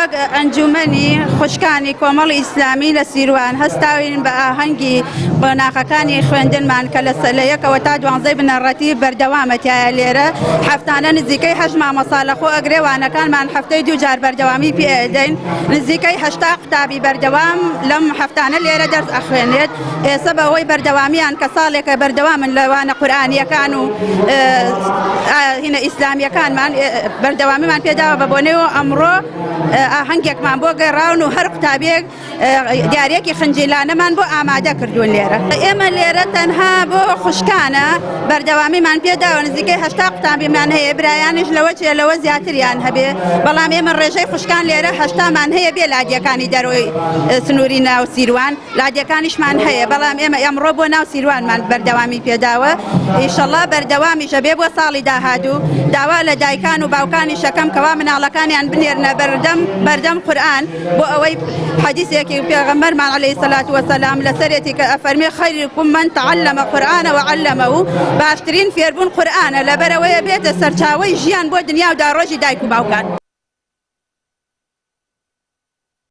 وەک ئەنجومەنی خوشکانی کۆمەڵی ئیسلامی لە سیروان هەستاوین بە ئاهەنگی قۆناغەکانی خوێندنمان کە لە لە یەکەوە تا دوانزەی بنەڕەتی بەردەوامە تایە لێرە هەفتانە نزیکەی هەشت مامۆستا لەخۆ ئەگرێ وانەکانمان هەفتەی دوو جار بەردەوامی پێ ئەدەین نزیکەی 80 قوتابی بەردەوام لەم هەفتانە لێرە دەرس ئەخوێنێت ئێستا بەهۆی بەردەوامیان کە ساڵێکە بەردەوامن لە وانە قورئانیەکان و هینە ئیسلامیەکانمان بەردەوامیمان پێداوە بە بۆنەوە ئەمڕۆ ئاهەنگێکمان بۆ گەڕاون و هەر قوتابیەک دیارێکی خنجیلانەمان بۆ ئامادە کردوون لێرە ئێمە لێرە تەنها بۆ خوشکانە بەردەوامیمان پێداوە نزیکەی 80 قوتابیمان هەیە برایانیش لەوە چێ لەوە زیاتریان هەبێ بەڵام ئێمە ڕێژەی خوشکان لێرە هەشتامان هەیە بێ لادیەکانی دەرۆی سنووری ناو سیروان لادێکانیشمان هەیە بەڵام ئێمە ئەمڕۆ بۆ ناو سیروانمان بەردەوامی پێداوە ئیشەڵا بەردەوامیشە بێ بۆ ساڵی داهاتوو داوا لە دایکان و باوکانی شەکەم کەوا مناڵەکانیان بنێرنە بەردەم بەردەم قورئان بۆ ئەوەی حەدیسێکی پێغەمبەرمان عەلەیهی سەلات وەسەلام لەسەرێتی کە ئەفەرمێ خەیرکم من تعلم قورئانە وعلمه باشترین فێربوون قورئانە لەبەرئەوەیە بێتە سەرچاوەی ژیان بۆ دنیا و داڕۆژی دایک و باوکان.